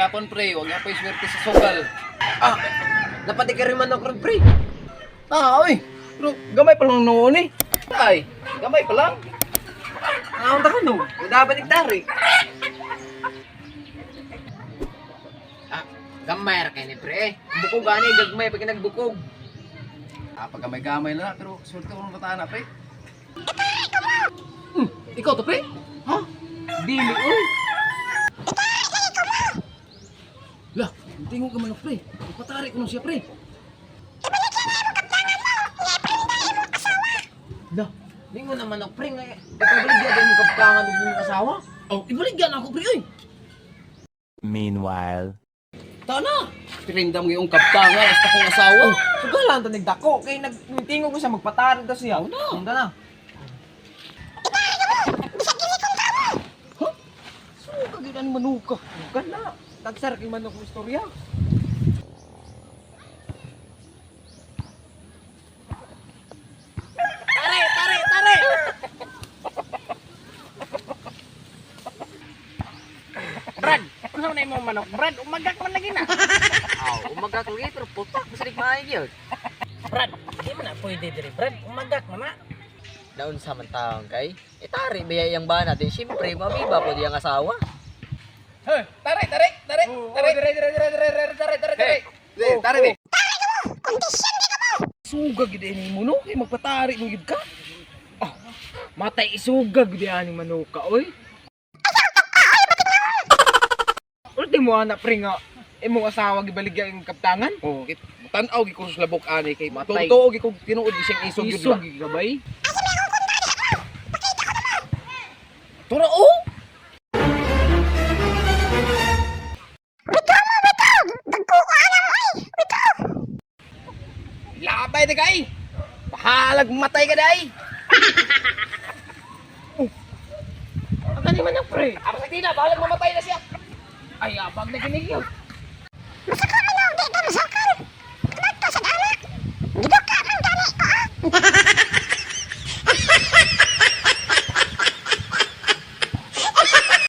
gyapon, pre. Huwag nga pa swerte sa sugal. Ah, napati ka rin manok ron, pre. Ah, oy. Pero gamay pa lang noon eh. Ay, gamay pa lang. Ang ta no. Dapat nagtari. Ah, gamay ra kay ni pre. Eh. Bukog ani gagmay pag nagbukog. Ah, pag gamay-gamay lang, pero swerte ko ng bataan na, pre. Ikaw to, pre? Ha? Dili oy. Lah, tingo ka man, pre. Ipatari ko nung siya, pre. Lah, ningon naman ako pre nga ipabaligya din imong kaptangan ug imong asawa. Oh, ibaligyan ako, pre, oy. Meanwhile. Tana! Pirindam ngayong kaptangan, hasta kong asawa. Oh, sugalan to nagdako kay nagtingog ko siya magpatari daw siya. Oh, no. Unda na. Huh? Suka gyud ang manuka. Bukan na. Tagsar kay manok mo istorya. Tare, tare, tare! Brad, ano na imong manok? Brad, umagak man lagi na. Aw, umagak lagi pero putak bisag maayo gyud. Brad, di man na pwede diri, Brad. Umagak man na. Daon sa man taon kay itari biya iyang bana di siyempre mabiba po diyang asawa. Hey, tare, tare, tare, tare, tare, tare, tare, tare, tare, tare, tare. Hey, tare, be. Suga gid ini mo no, kay magpatari mo gid ka. Ah, Matay isugag di aning manuka oy. Ultimo ana pre nga imong asawa gibaligya ang kaptangan. Oh, kit tan-aw gid ko sa labok ani kay Matay. Totoo gid ko tinuod gid siyang isog gyud. Isog gid ka bay. Tura oh. Labay na kay. Bahalag matay ka day. Ang gani man ang pre. Abang sa tina, bahalag mamatay na siya. Ay abag na gini gyud.